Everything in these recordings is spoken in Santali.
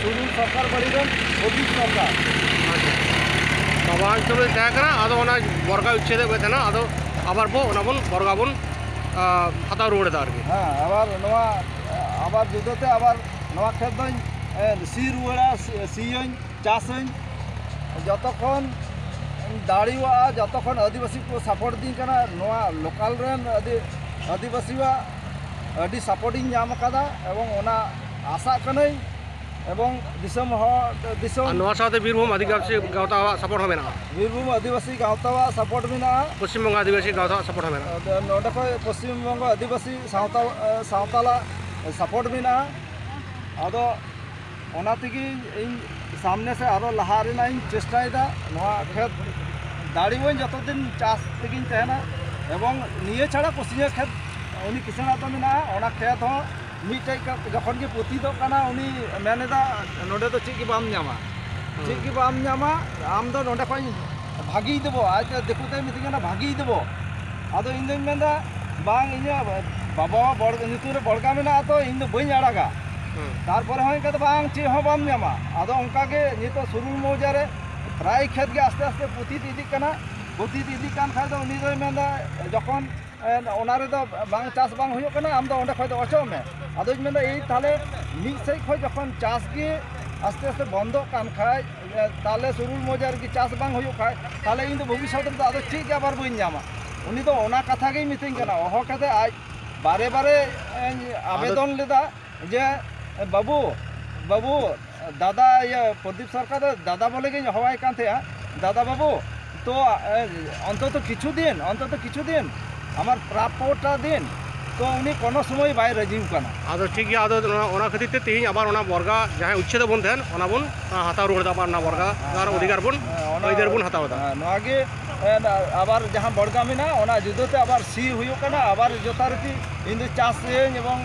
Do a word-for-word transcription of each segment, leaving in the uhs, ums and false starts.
ᱥᱩᱱᱤᱞ ᱥᱚᱨᱠᱟᱨ ᱵᱟᱹᱲᱤ ᱨᱮᱱ ᱯᱨᱚᱫᱤᱯ ᱥᱚᱨᱠᱟᱨ᱾ ᱟᱪᱪᱷᱟ᱾ ᱵᱟᱵᱟ ᱧᱩᱛᱩᱢ ᱨᱮ ᱛᱟᱦᱮᱸ ᱠᱟᱱᱟ, ᱟᱫᱚ ᱚᱱᱟ ᱵᱚᱨᱜᱟ ᱩᱪᱪᱷᱮᱫ ᱮᱫ ᱛᱟᱦᱮᱱᱟ, ᱟᱫᱚ ᱟᱵᱟᱨ ᱵᱚ ᱚᱱᱟ ᱵᱚᱱ ᱵᱚᱨᱜᱟ ᱵᱚᱱ, ᱟᱸ, ᱦᱟᱛᱟᱣ ᱨᱩᱣᱟᱹᱲ ᱮᱫᱟ ᱟᱨᱠᱤ᱾ ᱦᱮᱸ, ᱟᱵᱟᱨ ᱱᱚᱣᱟ, ᱟᱵᱟᱨ ᱡᱩᱫᱟᱹᱛᱮ ᱟᱵᱟᱨ ᱱᱚᱣᱟ ᱠᱷᱮᱛ ᱫᱚᱧ, ᱮ, ᱥᱤ ᱨᱩᱣᱟᱹᱲᱟ, ᱥᱤ-, ᱥᱤᱭᱟᱹᱧ, ᱪᱟᱥᱟᱹᱧ᱾ ᱡᱚᱛᱚᱠᱷᱚᱱ ᱫᱟᱲᱮᱭᱟᱜᱼᱟ, ᱡᱚᱛᱚᱠᱷᱚᱱ ᱟᱹᱫᱤᱵᱟᱹᱥᱤ ᱠᱚ ᱥᱟᱯᱳᱨᱴ ᱫᱤᱧ ᱠᱟᱱᱟ, ᱱᱚᱣᱟ ᱞᱳᱠᱟᱞ ᱨᱮᱱ ᱟᱹᱫᱤ-, ᱟᱹᱫᱤᱵᱟᱹᱥᱤᱣᱟᱜ ᱟᱹᱰᱤ ᱥᱟᱯᱳᱨᱴ ᱤᱧ ᱧᱟᱢ ᱟᱠᱟᱫᱟ, ᱮᱵᱚᱝ ᱚᱱᱟ ᱟᱥᱟᱜ ᱠᱟᱹᱱᱟᱹᱧ᱾ ᱮᱵᱚᱝ ᱫᱤᱥᱚᱢ ᱦᱚᱲ, ᱫᱤᱥᱚᱢ ᱟᱨ ᱱᱚᱣᱟ ᱥᱟᱶᱛᱮ ᱵᱤᱨᱵᱷᱩᱢ ᱟᱹᱫᱤᱵᱟᱹᱥᱤ ᱜᱟᱶᱛᱟᱣᱟᱜ ᱥᱟᱯᱳᱨᱴ ᱦᱚᱸ ᱢᱮᱱᱟᱜᱼᱟ᱾ ᱵᱤᱨᱵᱷᱩᱢ ᱟᱹᱫᱤᱵᱟᱹᱥᱤ ᱜᱟᱶᱛᱟᱣᱟᱜ ᱥᱟᱯᱳᱨᱴ ᱢᱮᱱᱟᱜᱼᱟ᱾ ᱯᱚᱥᱪᱤᱢ ᱵᱚᱝᱜᱚ ᱟᱹᱫᱤᱵᱟᱹᱥᱤ ᱜᱟᱶᱛᱟᱣᱟᱜ ᱥᱟᱯᱳᱨᱴ ᱦᱚᱸ ᱢᱮᱱᱟᱜᱼᱟ᱾ ᱟᱫᱚ ᱱᱚᱰᱮ ᱠᱷᱚᱱ ᱯᱚᱥᱪᱤᱢ ᱵᱚᱝᱜᱚ ᱟᱹᱫᱤᱵᱟᱹᱥᱤ ᱥᱟᱶᱛᱟ, ᱥᱟᱶᱛᱟᱞᱟᱜ ᱥᱟᱯᱳᱨᱴ ᱢᱮᱱᱟᱜᱼᱟ᱾ ᱟᱫᱚ ᱚᱱᱟ ᱛᱮᱜᱮ ᱤᱧ ᱥᱟᱢᱱᱮ ᱥᱮᱫ ᱟᱨᱚ ᱞᱟᱦᱟ ᱨᱮᱱᱟᱜ ᱤᱧ ᱪᱮᱥᱴᱟᱭᱮᱫᱟ᱾ ᱱᱚᱣᱟ ᱠᱷᱮᱛ ᱫᱟᱲᱮᱭᱟᱹᱧ ᱡᱚᱛᱚ ᱫᱤᱱ ᱪᱟᱥ ᱛᱮᱜᱮᱧ ᱛᱟᱦᱮᱱᱟ᱾ ᱮᱵᱚᱝ ᱱᱤᱭᱟᱹ ᱪᱷᱟᱲᱟ ᱠᱩᱥᱤᱭᱟᱹ ᱠᱷᱮᱛ ᱩᱱᱤ ᱠᱤᱥᱟᱹᱬᱟᱜ ᱫᱚ ᱢᱮᱱᱟᱜᱼᱟ, ᱚᱱᱟ ᱠᱷᱮᱛ ᱦᱚᱸ ᱢᱤᱫᱴᱮᱡ ᱠᱟ-, ᱡᱚᱠᱷᱚᱱ ᱜᱮ ᱯᱚᱛᱤᱛᱚᱜ ᱠᱟᱱᱟ, ᱩᱱᱤ ᱢᱮᱱ ᱮᱫᱟ, "ᱱᱚᱰᱮ ᱫᱚ ᱪᱮᱫ ᱜᱮ ᱵᱟᱢ ᱧᱟᱢᱟ, ᱦᱩᱸ᱾ ᱪᱮᱫ ᱜᱮ ᱵᱟᱢ ᱧᱟᱢᱟ, ᱟᱢ ᱫᱚ ᱱᱚᱰᱮ ᱠᱷᱚᱱ ᱵᱷᱟᱹᱜᱤᱭ ᱫᱮᱵᱚ", ᱟᱡ ᱫᱚ ᱫᱤᱠᱩ ᱛᱮᱭ ᱢᱤᱛᱟᱹᱧ ᱠᱟᱱᱟ, "ᱵᱷᱟᱹᱜᱤᱭ ᱫᱮᱵᱚ᱾" ᱟᱫᱚ ᱤᱧ ᱫᱚᱧ ᱢᱮᱱᱫᱟ, "ᱵᱟᱝ, ᱤᱧᱟᱹᱜ ᱵᱟᱵᱟ ᱵᱚᱲ-, ᱧᱩᱛᱩᱢ ᱨᱮ ᱵᱚᱲᱜᱟ ᱢᱮᱱᱟᱜᱼᱟ, ᱛᱚ ᱤᱧ ᱫᱚ ᱵᱟᱹᱧ ᱟᱲᱟᱜᱟ᱾" ᱦᱩᱸ᱾ ᱛᱟᱨᱯᱚᱨᱮ ᱦᱚᱸ ᱤᱱᱠᱟ ᱫᱚ ᱵᱟᱝ, ᱪᱮᱫ ᱦᱚᱸ ᱵᱟᱢ ᱧᱟᱢᱟ᱾ ᱟᱫᱚ ᱚᱱᱠᱟ ᱜᱮ ᱱᱤᱛᱚᱜ ᱥᱩᱨᱩᱞ ᱢᱚᱣᱡᱟ ᱨᱮ ᱯᱨᱟᱭ ᱠᱷᱮᱛ ᱜᱮ ᱟᱥᱛᱮ ᱟᱥᱛᱮ ᱯᱚᱛᱤᱛ ᱤᱫᱤᱜ ᱠᱟᱱᱟ᱾ ᱯᱚᱛᱤᱛ ᱤᱫᱤᱜ ᱠᱟᱱ ᱠᱷᱟᱡ ᱫᱚ ᱩᱱᱤ ᱫᱚᱭ ᱢᱮᱱᱫᱟ, ᱡᱚᱠᱷᱚᱱ ᱮ, ᱚᱱᱟ ᱨᱮᱫᱚ ᱵᱟᱝ ᱪᱟᱥ ᱵᱟᱝ ᱦᱩᱭᱩᱜ ᱠᱟᱱᱟ, ᱟᱢ ᱫᱚ ᱚᱸᱰᱮ ᱠᱷᱚᱡ ᱫᱚ ᱚᱪᱚᱜ ᱢᱮ᱾ ᱟᱫᱚᱧ ᱢᱮᱱᱫᱟ, ᱮᱭ ᱛᱟᱦᱞᱮ ᱢᱤᱫ ᱥᱮᱫ ᱠᱷᱚᱡ ᱡᱚᱠᱷᱚᱱ ᱪᱟᱥ ᱜᱮ ᱟᱥᱛᱮ ᱟᱥᱛᱮ ᱵᱚᱱᱫᱚᱜ ᱠᱟᱱ ᱠᱷᱟᱡ, ᱮ, ᱛᱟᱦᱞᱮ ᱥᱩᱨᱩᱞ ᱢᱚᱣᱡᱟ ᱨᱮᱜᱮ ᱪᱟᱥ ᱵᱟᱝ ᱦᱩᱭᱩᱜ ᱠᱷᱟᱡ, ᱛᱟᱦᱞᱮ ᱤᱧ ᱫᱚ ᱵᱷᱚᱵᱤᱥᱥᱚᱛ ᱨᱮᱫᱚ ᱟᱫᱚ ᱪᱮᱫ ᱜᱮ ᱟᱵᱟᱨ ᱵᱟᱹᱧ ᱧᱟᱢᱟ᱾ ᱩᱱᱤ ᱫᱚ ᱚᱱᱟ ᱠᱟᱛᱷᱟ ᱜᱮᱭ ᱢᱤᱛᱟᱹᱧ ᱠᱟᱱᱟ᱾ ᱦᱚᱦᱚ ᱠᱟᱛᱮ ᱟᱡ ᱵᱟᱨᱮ ᱵᱟᱨᱮ, ᱮ, ᱟᱫᱚ ᱟᱵᱮᱫᱚᱱ ᱞᱮᱫᱟ ᱡᱮ, ᱵᱟᱹᱵᱩ, ᱵᱟᱹᱵᱩ, ᱫᱟᱫᱟ, ᱤᱭᱟᱹ, ᱯᱨᱚᱫᱤᱯ ᱥᱚᱨᱠᱟᱨ ᱫᱚ ᱫᱟᱫᱟ ᱵᱚᱞᱮ ᱜᱤᱧ ᱦᱚᱦᱚᱣᱟᱭ ᱠᱟᱱ ᱛᱟᱦᱮᱸᱜᱼᱟ, "ᱫᱟᱫᱟ ᱵᱟᱹᱵᱩ, ᱛᱚ, ᱮ, ᱚᱱᱛᱚᱛᱚ ᱠᱤᱪᱷᱩ ᱫᱤᱱ, ᱚᱱᱛᱚᱛᱚ ᱠᱤᱪᱷᱩ ᱫᱤᱱ, আমার প্রাপ্যটা দিন।" তো উনি কোনো সময় ᱵᱟᱭ ᱨᱟᱹᱡᱤ ᱠᱟᱱᱟ᱾ ᱟᱫᱚ ᱴᱷᱤᱠ ᱜᱮᱭᱟ, ᱟᱫᱚ ᱚᱱᱟ, ᱚᱱᱟ ᱠᱷᱟᱹᱛᱤᱨ ᱛᱮ ᱛᱮᱦᱮᱧ ᱟᱵᱟᱨ ᱚᱱᱟ ᱵᱚᱨᱜᱟ ᱡᱟᱦᱟᱸᱭ ᱩᱪᱪᱷᱮᱫ ᱵᱚᱱ ᱛᱟᱦᱮᱸᱱ, ᱚᱱᱟ ᱵᱚᱱ, ᱟ, ᱦᱟᱛᱟᱣ ᱨᱩᱣᱟᱹᱲ ᱮᱫᱟ, ᱟᱵᱟᱨ ᱚᱱᱟ ᱵᱚᱨᱜᱟ ᱟᱨ ᱚᱫᱷᱤᱠᱟᱨ ᱵᱚᱱ, ᱦᱮᱸ, ᱚᱱᱟ, ᱟᱹᱭᱫᱟᱹᱨ ᱵᱚᱱ ᱦᱟᱛᱟᱣ ᱮᱫᱟ᱾ ᱦᱮᱸ, ᱱᱚᱣᱟ ᱜᱮ, ᱮ, ᱟᱵᱟᱨ ᱡᱟᱦᱟᱸ ᱵᱚᱲᱜᱟ ᱢᱮᱱᱟᱜᱼᱟ, ᱚᱱᱟ ᱡᱩᱫᱟᱹ ᱛᱮ ᱟᱵᱟᱨ ᱥᱤ ᱦᱩᱭᱩᱜ ᱠᱟᱱᱟ, ᱟᱵᱟᱨ ᱡᱚᱛᱷᱟᱨᱤᱛᱤ ᱤᱧ ᱫᱚ ᱪᱟᱥ ᱤᱭᱟᱹᱧ ᱮᱵᱚᱝ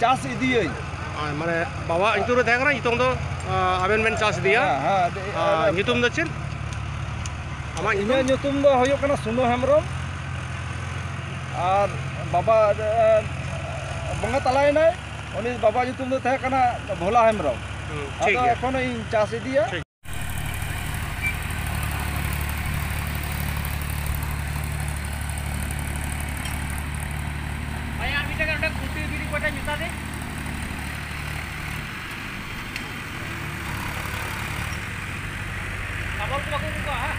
ᱪᱟᱥ ᱤᱫᱤᱭᱟᱹᱧ᱾ ᱟᱨ ᱢᱟᱱᱮ ᱵᱟᱵᱟ ᱧᱩᱛᱩᱢ ᱨᱮ ᱛᱟᱦᱮᱸ ᱠᱟᱱᱟ, ᱱᱤᱛᱚᱝ ᱫᱚ, ᱟ, ᱟᱵᱮᱱ ᱵᱮᱱ ᱪᱟᱥ ᱤᱫᱤᱭᱟ᱾ ᱦᱮᱸ, ᱦᱮᱸ, ᱟᱫᱚ, ᱟᱨ ᱟᱨ ᱧᱩᱛᱩᱢ ᱫᱚ ᱪᱮᱫ? ᱟᱢᱟᱜ ᱧᱩᱛᱩᱢ? ᱤᱧᱟᱹᱜ ᱧᱩᱛᱩᱢ ᱫᱚ ᱦᱩᱭᱩᱜ ᱠᱟᱱᱟ ᱥᱩᱱᱩ ᱦᱮᱢᱵᱨᱚᱢ᱾ ᱟᱨ ᱵᱟᱵᱟ, ᱮ, ᱵᱚᱸᱜᱟ ᱛᱟᱞᱟᱭᱮᱱᱟᱭ, ᱩᱱᱤ ᱵᱟᱵᱟ ᱧᱩᱛᱩᱢ ᱫᱚ ᱛᱟᱦᱮᱸ ᱠᱟᱱᱟ ᱵᱷᱳᱞᱟ ᱦᱮᱢᱵᱨᱚᱢ᱾ ᱦᱩᱸ, ᱴᱷᱤᱠ ᱟᱫᱚ ᱜᱮᱭᱟ᱾ ᱮᱠᱷᱚᱱ ᱤᱧ ᱪᱟᱥ ᱤᱫᱤᱭᱟ᱾ ᱴᱷᱤᱠ᱾ ᱵᱷᱟᱭ, ᱟᱨ ᱢᱤᱫᱴᱮᱱ ᱚᱸᱰᱮ ᱠᱷᱩᱱᱴᱤ ᱵᱤᱨᱤ ᱠᱚᱴᱮᱡ ᱢᱮᱛᱟ ᱫᱮ᱾ ᱥᱟᱵᱚᱞ ᱠᱚ ᱵᱟᱠᱚ ᱟᱹᱜᱩ ᱠᱚᱣᱟ, ᱦᱮᱸ?